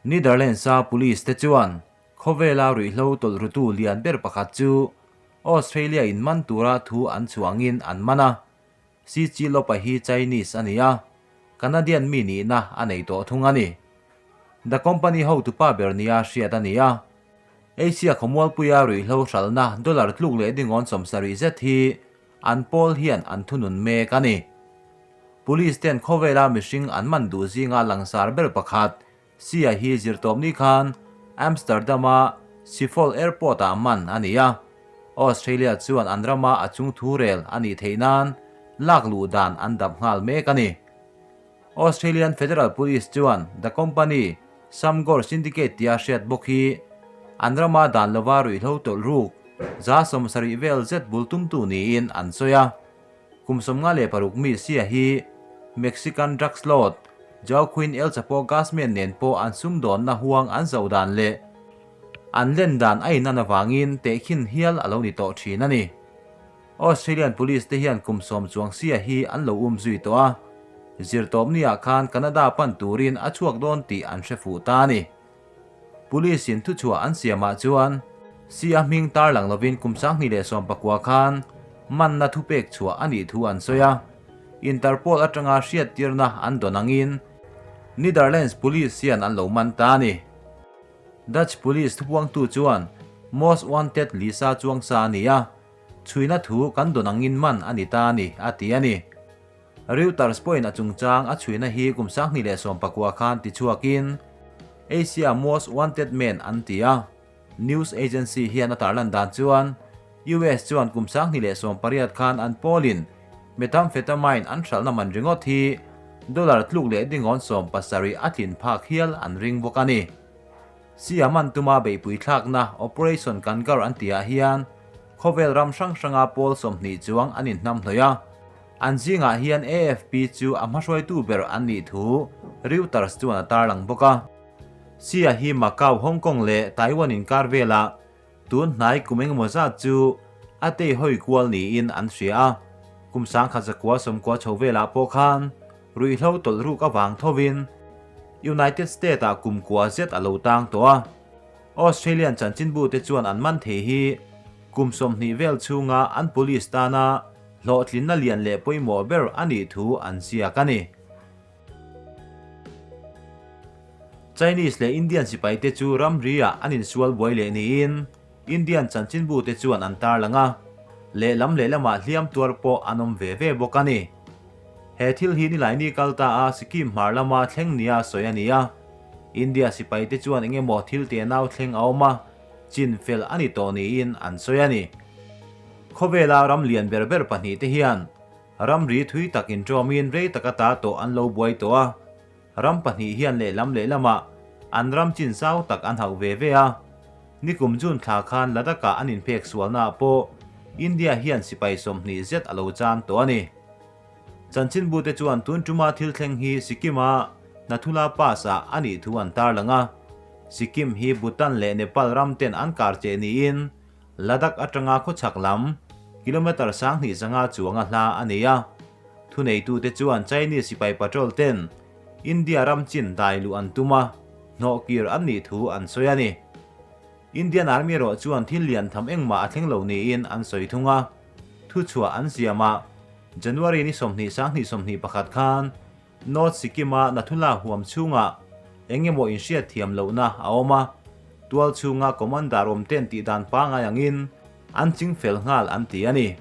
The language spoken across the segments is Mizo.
Netherlands-a police te chuan khawvela ruihhlo tawlhrutu lian ber pakhat chu Australia in man tura thu an chhuangin an man a. Xi Chi Lopa hi Chinese a ni a, Canadian mi nihna a nei tawh thung a ni. The Company hotupa ber nia hriat a ni a. Asia khawmualpuia ruihhlo hralhna dollar tluk leh dingawn 70 zet hi an pawl hian an thunun mek a ni. Police ten khawvela mihring an man duh zinga langsar ber pakhat Sia hi zirtawpni khan Amsterdam-a Schiphol Airport-ah man a ni a. Australia chuan an rama a chung thu rel a nih theih nan lak luh dan an dap nghal mek a ni. Australian Federal Police chuan The Company, Samgor Syndicate tia hriat bawk hi an rama dan lova ruihhlo tawlh ruk 70 vel zet bul tumtu niin an sawi a. Kum 56 mi Sia hi Mexican drugs lord Joaquin El Chapo Guzman nen pawh an sumdawnna huang an zoh dan leh an len dan a inan avangin tehkhin hial a lo ni tawh thin a ni. Australian Police te hian kum 10 chuang Sia hi an lo um zui tawh a, zirtawpni ah khan Canada pan turin a chhuak dawn tih an hre fuh ta a ni. Police in thuchhuah an siamah chuan Sia hming tarlang lovin kum 2019 khan manna thupek chhuah a nih thu an sawi a, Interpol atanga hriattirna an dawn angin Netherlands Police hian an lo man ta a ni. Dutch Police thupuangtu chuan Most Wanted Lisa chuangsa a ni a, chhuina thu kan dawn angin man a ni ta a ni, a ti a ni. Reuters pawhin a chungchang a chhuina hi kum 2019 khan tichhuakin Asia Most Wanted Man an ti a. News agency hian a tarlan dan chuan US chuan kum 2018 khan an pawlin methamphetamine an hralhna man ringawt hi dollar tluk leh dingawn 70 a tlin phak hial an ring bawk a ni. Sia man tuma beihpui thlakna Operation Kangar an tihah hian khawvel ram hrang hranga pawl 20 chuang an inhnam hnawih a. An zingah hian AFP chu a hmahruaitu ber an nih thu Reuters chuan a tarlang bawk a. Sia hi Macau, Hong Kong leh Taiwan inkar velah tun hnai kum engemaw zat chu a tei hawi kual niin an hria a. Kum 1990 chho velah pawh khan ruihhlo tawlh ruk avang thovin United States-ah kum kua zet a lo tang tawh a. Australian chanchinbu te chuan an man thei hi kum 20 vel chhunga an police tana hlawhtlinna lian leh pawimawh ber a nih thu an ziak a ni. Chinese leh Indian sipai te chu ramri-ah an insual buai leh niin Indian chanchinbu te chuan an tarlang a, lehlam lehlamah hliam tuar pawh an awm ve ve bawk a ni. He thil hi Nilaini kal ta a Sikkim hmar lama thleng nia sawi a ni a, India sipai te chuan eng emaw thil tenau thleng a awm a, chin fel a ni tawh niin an sawi a ni. Khawvela ram lian ber ber pahnih te hian ramri thui tak inṭawmin rei taka ta tawh an lo buai tawh a, ram pahnih hian lehlam lehlamah an ram chin zau tak an hauh ve ve a. Nikum June thla khan Ladakh-ah an inphek sualnaah pawh India hian sipai 20 zet a lo chan tawh a ni. Chanchinbu te chuan tun tuma thil thleng hi Sikkim-a Nathula Pass-ah a nih thu an tarlang a. Sikkim hi Bhutan leh Nepal ram ten an kar che niin Ladakh atanga khawchhak lam kilometre 2500 chuanga hla a ni a. Thuneitute chuan Chinese sipai patrol ten India ram chin dai luh an tum a, hnawh kir an nih thu an sawi a ni. Indian Army erawh chuan thil lian tham engmah a thleng lo niin an sawi thung a. Thuchhuah an siam a, January ni 20 2021 khan North Sikkim-a Nathula huam chhungah eng emaw inhriat thiam lohna a awm a, tual chhunga commander awm ten tih dan pangai angin an ching fel nghal an ti a ni.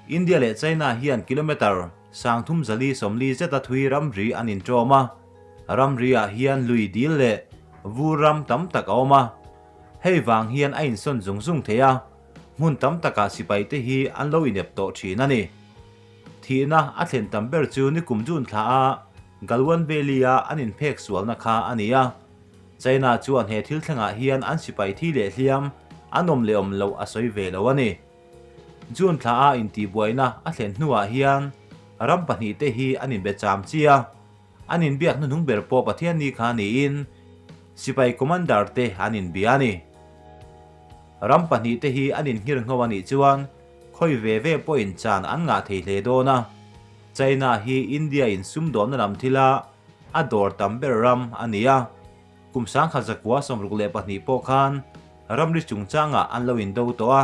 India leh China hian kilometre 3440 zeta thui ramri an inṭawm a, ramri-ah hian lui dil leh vur ram tam tak a awm a, hei vang hian a insawn zung zung thei a, hmun tam takah sipai te hi an lo inep tawh thin a ni. Thihna a thlen tam ber chu nikum June thla a Galwan Valley-a an inphek sualna kha a ni a. China chuan he thil thlengah hian an sipai thi leh hliam an awm leh awm loh a sawi ve lo a ni. June thla a intihbuaina a thlen hnuah hian ram pahnih te hi an inbe cham chi a, an inbiak hnuhnung ber pawh Pathianni kha niin sipai commander te an inbia a ni. Ram pahnih te hi an inghir ngho a nih chuan khawi ve ve pawhin chan an ngah thei hle dawn a. China hi India in sumdawnna lam thila a dawr tam ber ram a ni a. Kum 1962 pawh khan ramri chungchangah an lo indo tawh a,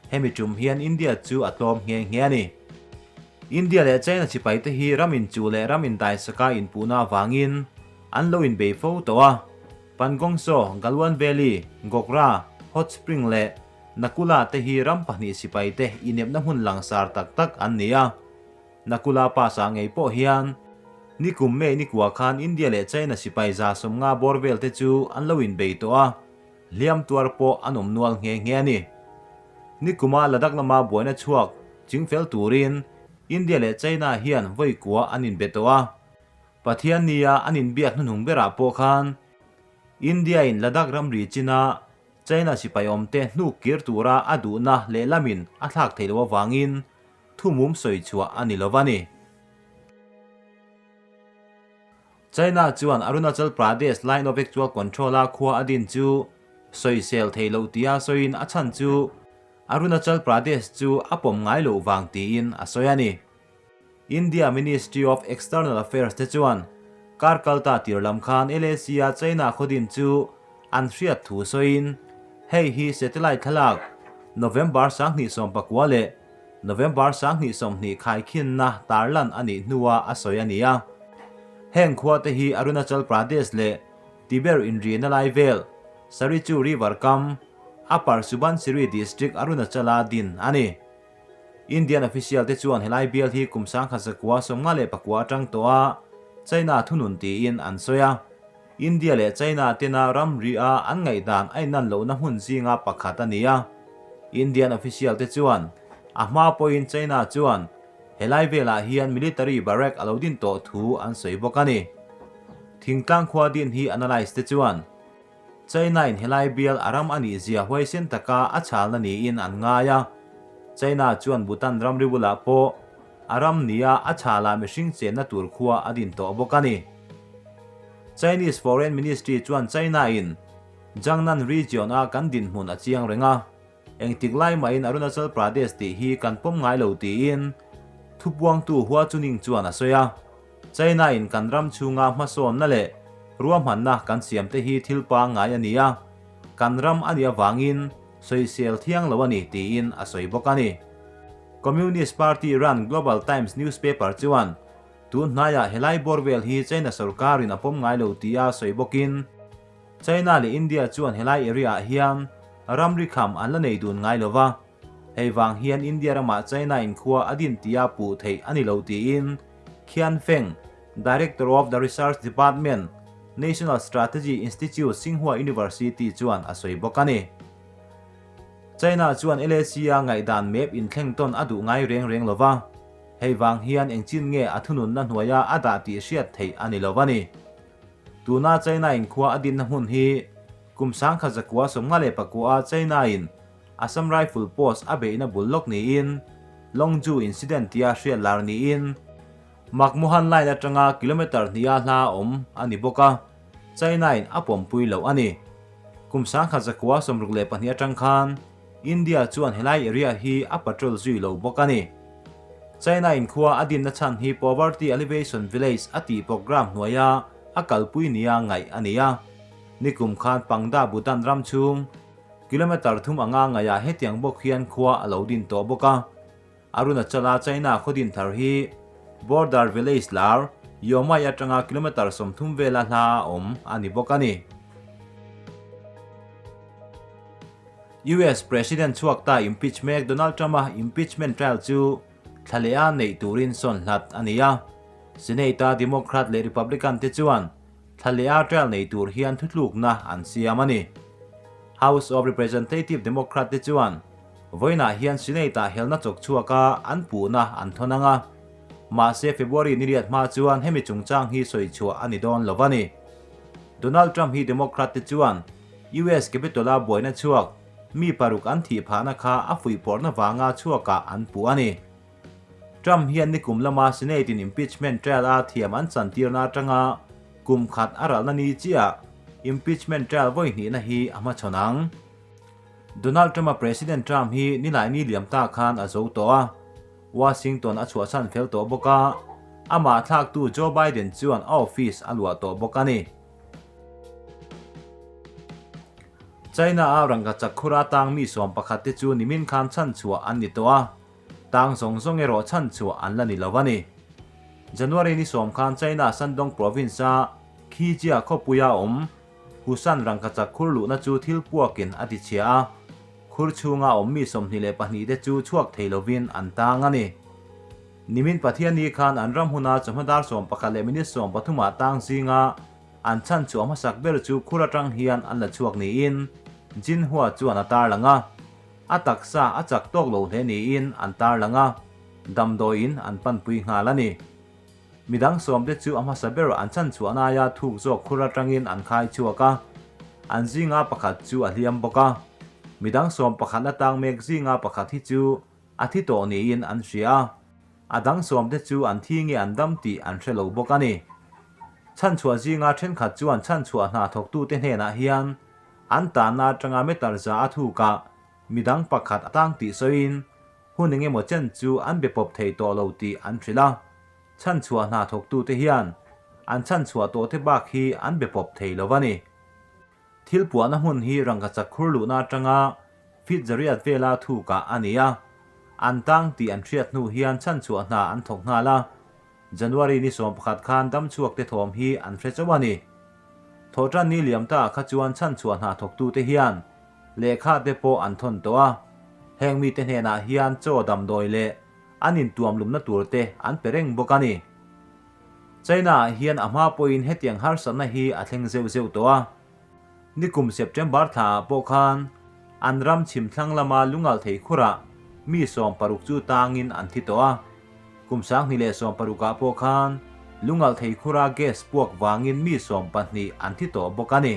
hemi tum hian India chu a tlawm nghe nghe a ni. India leh China sipaite hi ram inchuh leh ram indaisaka inpuhna avangin an lo inbei fo tawh a, Pangong Tso, Galwan Valley, Gogra, Hot Spring leh Nakula te hi ram pahnih sipaite inepna hmun langsar tak tak an ni a. Nakula Pass-ah ngei pawh hian nikum May nikua khan India leh China sipai 150 bawr vel te chu an lo inbei tawh a, hliam tuar pawh an awm nual nghe nghe a ni. Nikuma Ladakh lama buaina chhuak chingfel turin India leh China hian vawi kua an inbe tawh a. Pathian nia an inbiak hnuhnung berah pawh khan India-in Ladakh ramri china China sipai awmte hnuk kir tura a duhna lehlamin a thlak theih loh avangin thumum sawi chhuah a ni lo a ni. China chuan Arunachal Pradesh Line of Actual Control-a khua a din chu sawisel thei loh tia sawiin a chhan chu Arunachal Pradesh chu a pawm ngai loh vang tiin a sawi a ni. India Ministry of External Affairs te chuan kar kalta tir lam khan LAC-a China khawdin chu an hriat thu sawiin hei hi satellite thlalak November 2019 leh November 2020 khaikhinna tarlan a nih hnua a sawi a ni a. Heng khua te hi Arunachal Pradesh leh Tiber inrina lai vel Sarichu River kam, Upper Subansiri District Arunachal-a din a ni. Indian official te chuan helai bial hi kum 1954 atang tawh a China thunun tiin an sawi a. India leh China tena ramri a an ngaihdan a inan lohna hmun zinga pakhat a ni a. Indian official te chuan a hma pawhin China chuan helai velah hian military barrack a lo din tawh thu an sawi bawk a ni. Thingtlang khua din hi analyse te chuan China-in helai bial a ram a nih zia huaisen taka a chhalna niin an ngai a. China chuan Bhutan ramri bulah pawh a ram nia a chhalah mihring chenna tur khua a din tawh bawk a ni. Chinese Foreign Ministry chuan China-in Jiangnan region-a kan dinhmun a chiang reng a. Engtik lai mahin Arunachal Pradesh tih hi kan pawm ngai lo tiin thupuangtu Hua Chunying chuan a sawi a. China-in kan ram chhunga hmasawnna leh ruahmanna kan siamte hi thil pangngai a ni a, kan ram a nih avangin sawisel thiang lo a ni tiin a sawi bawk a ni. Communist Party run Global Times newspaper chuan tun hnaiah helai bawr vel hi China sorkarin a pawm ngai lo tia sawi bawkin, China leh India chuan helai area ah hian ramri kham an la nei dun ngai lo va, hei vang hian India ramah China in khua a din tia puh theih a ni lo tiin Qian Feng, Director of the Research Department, National Strategy Institute, Tsinghua University chuan a sawi bawk a ni. China chuan LAC-a ngaihdan map inthleng tawn a duh ngai reng reng lo va, hei vang hian engchin nge a thununna hnuaia a dah tih hriat theih a ni lo a ni. Tuna China in khua a dinna hmun hi kum 1959 China in Assam Rifle Post a beihna bul lawk niin Longju Incident tia hriat lar niin McMahon Line atanga kilometre hniha hla awm a ni bawk a, China in a pawmpui loh a ni. Kum 1962 atang khan India chuan helai area hi a patrol zui lo bawk a ni. China in khua a dinna chhan hi Poverty Alleviation Village a tih programme hnuaia a kalpui nia ngaih a ni a. Nikum khan Pangda Bhutan ram chhung kilometre thum anga ngaihah hetiang bawk hian khua a lo din tawh bawk a. Arunachala China khaw din thar hi border village lar Yomai atanga kilometre 30 vela hla a awm a ni bawk a ni. US President chhuak ta impeach mek Donald Trump-a impeachment trial chu thla leh a neih turin sawn hlat a ni a. Senate-a Democrat leh Republican te chuan thla leh a trial nei tur hian thutlukna an siam a ni. House of Representative Democrat te chuan vawiinah hian Senate-ah helna chawk chhuaka an puhna an thawn ang a. Mahse February ni riat hma chuan hemi chungchang hi sawi chhuah a ni dawn lo a ni. Donald Trump hi Democrat te chuan US Capitol-a buaina chhuak mi paruk an thih phahna kha a fuihpawrhna vanga chhuakah an puh a ni. Trump hian nikum lama Senate-in impeachment trial a thiam an chantirna atanga kum khat a ralhna ni chiah impeachment trial vawi hnihna hi a hmachhawn ang. Donald Trump-a President Trump hi nilaini liam ta khan a zo tawh a, Washington a chhuahsan fel tawh bawk a, amah thlaktu Joe Biden chuan a office a luah tawh bawk a ni. China-a rangkachak khura tang mi 11 te chu nimin khan chhanchhuah an ni tawh a, tang zawng zawng erawh chhanchhuah an la ni lo a ni. January ni sawm khan China Shandong province-a Qijia khawpuia awm Hushan rangkachak khur luhna chu thil puakin a ti chhia a, khur chhunga awm mi 22 te chu chhuak thei lovin an tang a ni. Nimin Pathianni khan an ram huna chawhma dar 11 leh minute 13 ah tang zinga an chhanchhuah hmasak ber chu khur atang hian an la chhuak niin Xinhua chuan a tarlang a, a taksa a chak tawk lo hle niin an tarlang a, damdawiin an panpui nghal a ni. Midang sawmte chu a hmasa ber an chhanchhuah naia thuk zawk khur atangin an khai chhuak a, an zinga pakhat chu a hliam bawk a. Midang sawm pakhat atang mek zinga pakhat hi chu a thi tawh niin an hria a, a dang sawmte chu an thi nge an dam tih an hre lo bawk a ni. Chhanchhuah zinga thenkhat chuan chhanchhuah hna thawktute hnenah hian an tanna atanga meter za a thukah midang pakhat a tang tih sawiin hun eng emaw chen chu an be pawp thei tawh lo tih an hrilh a. Chhanchhuah hna thawktute hian an chhanchhuah tawhte bak hi an be pawp thei lo a ni. Thil puahna hmun hi rangkachak khur luhna atanga feet zariat vela thukah a ni a, an tang tih an hriat hnu hian chhanchhuah hna an thawk nghal a, January ni 11 khan damchhuak te thawm hi an hre chauh a ni. Thawhtan ni liam ta kha chuan chhanchhuah hna thawktute hian lehkha te pawh an thawn tawh a, heng mite hnenah hian chaw damdawi leh an intuam lumna tur te an pe reng bawk a ni. China-ah hian a hma pawhin hetiang harsatna hi a thleng zeuh zeuh tawh a. Nikum September thlaah pawh khan an ram chhim thlang lama lungal thei khurah mi 60 chu tangin an thi tawh a. Kum 2016ah pawh khan lungal thei khura gas puak vangin mi 12 an thi tawh bawk a ni.